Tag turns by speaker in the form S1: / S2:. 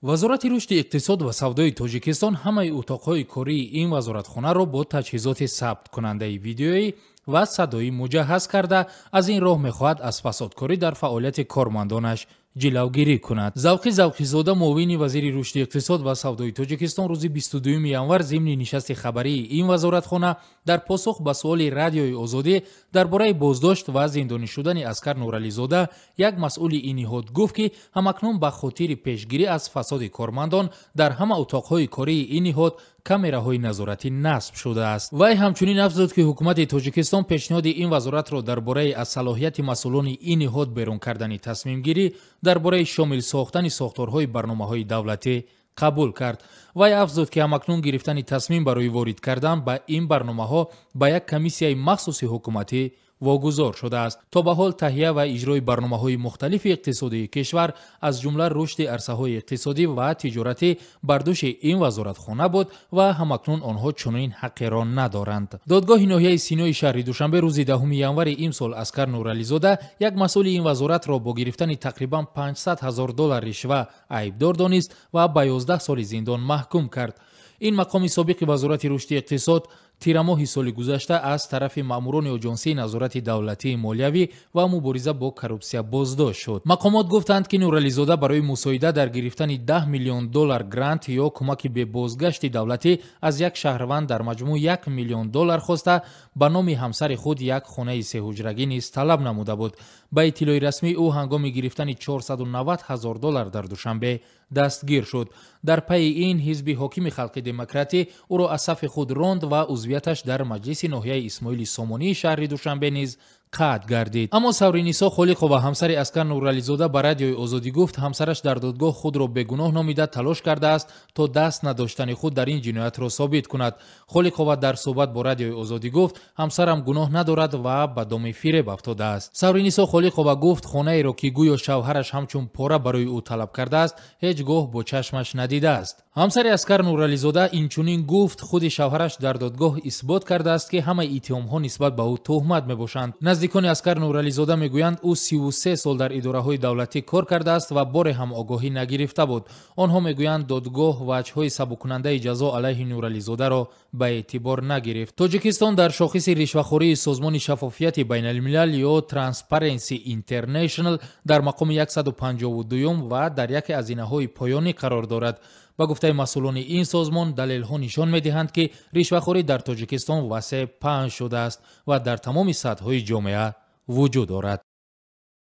S1: Вазорати рушди иқтисод ва савдои Тоҷикистон ҳамаи утоқҳои кории ин вазоратхонаро бо таҷҳизоти сабткунандаи видеоӣ ва садоӣ муҷаҳҳаз карда, аз ин роҳ мехоҳад аз фасодкорӣ дар фаъолияти кормандонаш ҷилавгирӣ кунад. Завқи Завқизода, муовини вазири рушди иқтисод ва савдои Тоҷикистон, рӯзи 22 январ зимни нишасти хабарии ин вазоратхона дар посух ба суоли Радиои Озодӣ дар бораи боздошт ва зиндонӣ шудани Аскар Нурализода, як масъули ин ниҳод, гуфт, ки ҳамакнун ба хотири пешгирӣ аз фасоди кормандон дар ҳама утоқҳои кории ин ниҳод камераҳои назоратӣ насб шудааст. Вай ҳамчунин афзуд, ки ҳукумати Тоҷикистон пешниҳоди ин вазоратро дар бораи аз салоҳияти масъулони ин ниҳод берун кардани тасмимгирӣ дар бораи шомил сохтани сохторҳои барномаҳои давлатӣ қабул кард. Вай афзуд, ки ҳамакнун гирифтани тасмим барои ворид кардан ба ин барномаҳо ба як комиссияи махсуси ҳукуматӣ вогузор шудааст. То ба ҳол таҳия ва иҷрои барномаҳои мухталифи иқтисодии кишвар, аз ҷумла рушди арсаҳои иқтисодӣ ва тиҷоратӣ, бар дӯши ин вазоратхона буд ва ҳамакнун онҳо чунин ҳаққеро надоранд. Додгоҳи ноҳияи Синои шаҳри Душанбе рӯзи 10 январи имсол Аскар Нурализода, як масъули ин вазоратро бо гирифтани тақрибан 500 ҳазор доллар ришва айбдор донист ва ба 11 соли зиндон маҳкум кард. Ин мақоми собиқи Вазорати рушди иқтисод тирамоҳи соли гузашта аз тарафи маъмурони Оҷонсии назорати давлатии молиявӣ ва мубориза бо коррупсия боздошт шуд. Мақомот гуфтанд, ки Нурализода барои мусоида дар гирифтани 10 миллион доллар грант ё кӯмаки бебозгашти давлатӣ аз як шаҳрванд дар маҷмӯъ 1 миллион доллар хоста, ба номи ҳамсари худ як хонаи сеҳуҷрагӣ низ талаб намуда буд. Ба иттилои расмӣ, ӯ ҳангоми гирифтани 490 ҳазор доллар дар Душанбе дастгир шуд. Дар пайи ин ҳизби ҳокими Халқи Демократӣ ӯро аз сафи худ ронд ва узвияташ дар маҷлиси ноҳияи Исмоили Сомонии шаҳри Душанбе низ қатъ гардид. Аммо Савринисо Холиқова, ҳамсари Аскар Нурализода, ба Радиои Озодӣ гуфт, ҳамсараш дар додгоҳ худро бегуноҳ номида, талош кардааст, то даст надоштани худ дар ин ҷиноятро собит кунад. Холиқова дар суҳбат бо Радиои Озодӣ гуфт, ҳамсарам гуноҳ надорад ва ба доми фиреб афтодааст. Савринисо Холиқова гуфт, хонаеро, ки гӯё шавҳараш ҳамчун пора барои ӯ талаб кардааст, ҳеҷ гоҳ бо чашмаш надидааст. Ҳамсари Аскар Нурализода инчунин гуфт, худи шавҳараш дар додгоҳ исбот кардааст, ки ҳамаи иттиҳомҳо нисбат ба ӯ туҳмат мебошанд. Наздикони Аскар Нурализода мегӯянд, ӯ 33 сол дар идораҳои давлатӣ кор кардааст ва боре ҳам огоҳӣ нагирифта буд. Онҳо мегӯянд, додгоҳ ваҷҳҳои сабуккунандаи ҷазо алайҳи Нурализодаро ба эътибор нагирифт. Тоҷикистон дар шохиси ришвахории Созмони шаффофияти байналмилал ё Transparency International дар мақоми 152 ва дар яке аз зинаҳои поёнӣ қарор дорад. Ба гуфтаи масъулони ин созмон, далелҳо нишон медиҳанд, ки ришвахорӣ дар Тоҷикистон васеъ паҳн шудааст ва дар тамоми сатҳҳои ҷомеа вуҷуд дорад.